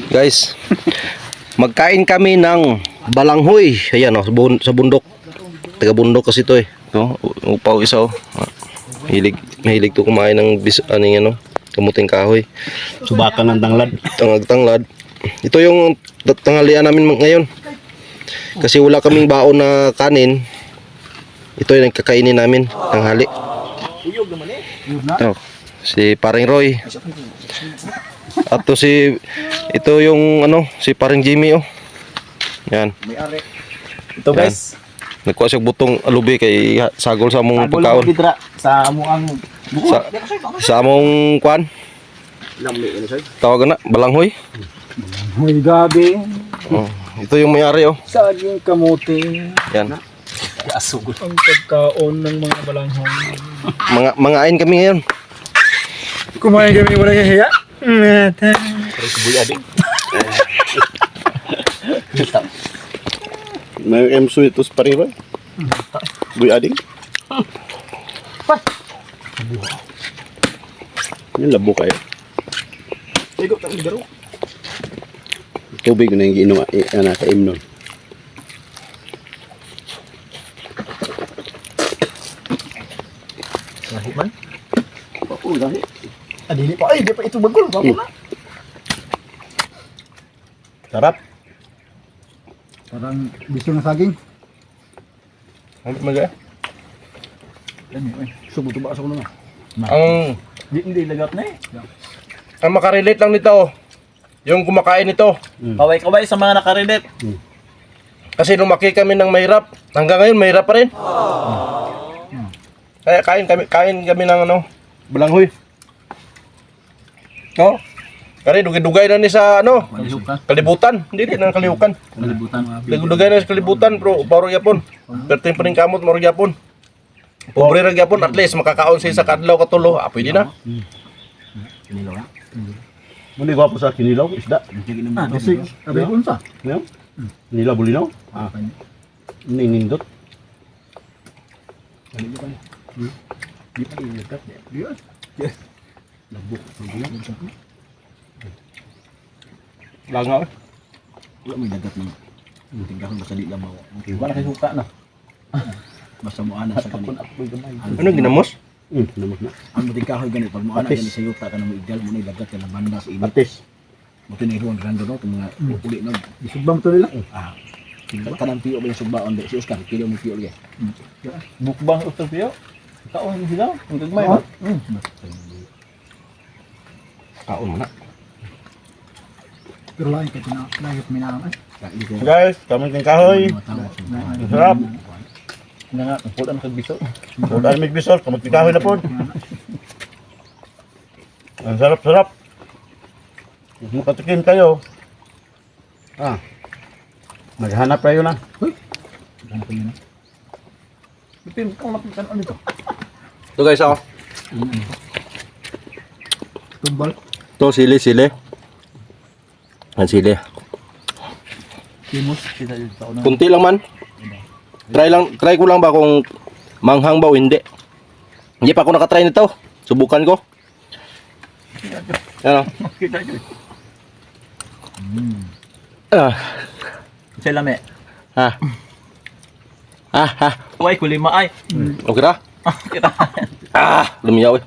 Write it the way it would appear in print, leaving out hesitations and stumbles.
Guys, magkain kami ng balanghoy. Ayan oh, sa bundok. Taga bundok kasi ito eh. Ito, upaw isa oh. Ah, Mahilig, mahilig to kumain ng bis, ano yan, oh, kamuting kahoy. Subakan ng tanglad. Tangag-tanglad. Ito yung tanghalian namin ngayon. Kasi wala kaming baon na kanin. Ito yung kakainin namin tanghali. Ito, si Paring Roy. At to si ito yung ano, si Paring Jimmy oh. Yan. Ito guys. Nagkuha siya butong alubi kay sagol sa among pagkaon. Bidra sa amuang Sa among kwan. Tawag na, balanghoy. Hoy gabi, Oh, ito yung may-ari oh. saging kamote, Yan. ang pagkaon ng mga balanghong. Mga mangain kami ngayon. Kumain kami walang hiya. May M sweetos pa rin ba? Buy ading? Yan labo kayo. Tubig na yung giinom, eh, ano, sa imnon. Lahi man. Oo, lahi. Ah, dili pa. Ay, di pa ito bagol. Bago na. Sarap. Parang gusto ng saging. Ano mag Ano eh. Subo to ba sa kuno na. Ang Di hindi lagat na eh. ang makarelate lang nito, yung kumakain nito. Kaway-kaway sa mga nakarelate. Kasi lumaki kami ng mahirap. Hanggang ngayon mahirap pa rin. Kaya kain kami ng ano, balanghoy. No? Kaya dugay-dugay na ni sa ano, Kalihukan. kalibutan. Hindi din ang kalihukan. Kalibutan. Dugay na sa kalibutan, bro, paro yapon. Perting pa rin kamot, maro yapon. Pobre ra gyapon, at least makakaon siya sa kadlaw katulo. Ah, pwede na. Kinilaw na. Muli gwapo sa kinilaw, isda. Ah, kasi sabi ko unsa. Ngayon? Kinilaw, bulinaw? Ah. Ninindot. Di pa ilagat. Di ah. Labo. Langaw. Wala may lagat na. Tingkahon basta di lang mawa. Wala kay huka na. Basta mo ana sa kani. Ano ginamos? Namot na. Ang muting kahoy gani pag mo ana Patis. gani sa yuta ka na mo igal mo na ilagat ka na banda sa init. Patis. Mo tinay ruwan rando no itong mga uli no. Gisubang to nila. Ah. Kanang piyo ba yung sugbaon di si Oscar kilo mo piyo lagi. Bukbang Oscar Pio. Kaon sila, ang gagmay ba? Kaon mo na. Pero lain kay tina, lain kay minaan. Guys, kamuting kahoy. Ang sarap. Nga nga, ang pulan kag biso. Pulaan mig bisol, kamuting kahoy na po. Ang sarap-sarap. Makatikim kayo. Ah. Maghanap kayo na. Bitin kang mapitan ano ito. Ito guys, oh. Tumbal. Ito, sili, sili. Ang sili. Kimos. Sila yun sa una. Kunti lang man. Try lang, try ko lang ba kung manghang ba o hindi. Hindi pa ako nakatry nito. Subukan ko. Ano? Kita yun. Ah, Sila me. ah. Ah, ah. Uy, kulima ay. Okay ra? Kita. Ah, lumiyaw eh.